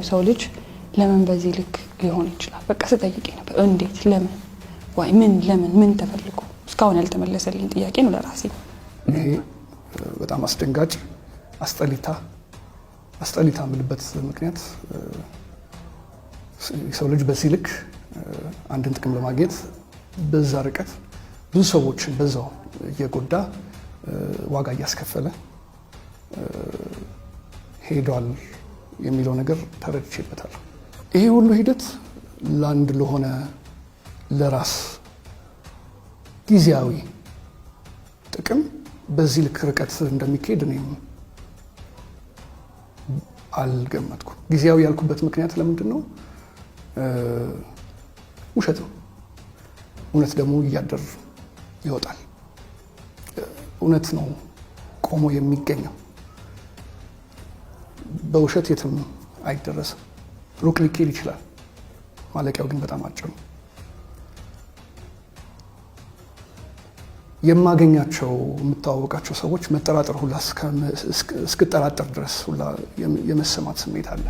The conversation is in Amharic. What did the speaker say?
ሰው ልጅ ለምን በዚህ ልክ ሊሆን ይችላል? በቃ ስጠይቅ ነበር። እንዴት፣ ለምን፣ why፣ ምን፣ ለምን፣ ምን ተፈልጎ? እስካሁን ያልተመለሰልኝ ጥያቄ ነው ለራሴ። ይሄ በጣም አስደንጋጭ፣ አስጠሊታ። አስጠሊታ የምልበት ምክንያት የሰው ልጅ በዚህ ልክ አንድን ጥቅም ለማግኘት በዛ ርቀት ብዙ ሰዎችን በዛው እየጎዳ፣ ዋጋ እያስከፈለ ሄዷል የሚለው ነገር ተረድቼበታለሁ። ይሄ ሁሉ ሂደት ለአንድ ለሆነ ለራስ ጊዜያዊ ጥቅም በዚህ ልክ ርቀት እንደሚካሄድ እኔም አልገመትኩም። ጊዜያዊ ያልኩበት ምክንያት ለምንድን ነው? ውሸት ነው። እውነት ደግሞ እያደር ይወጣል። እውነት ነው ቆሞ የሚገኘው። በውሸት የትም አይደረስም። ሩቅ ሊኬድ ይችላል። ማለቂያው ግን በጣም አጭር ነው። የማገኛቸው፣ የምተዋወቃቸው ሰዎች መጠራጠር ሁላ እስክጠራጠር ድረስ ሁላ የመሰማት ስሜት አለ።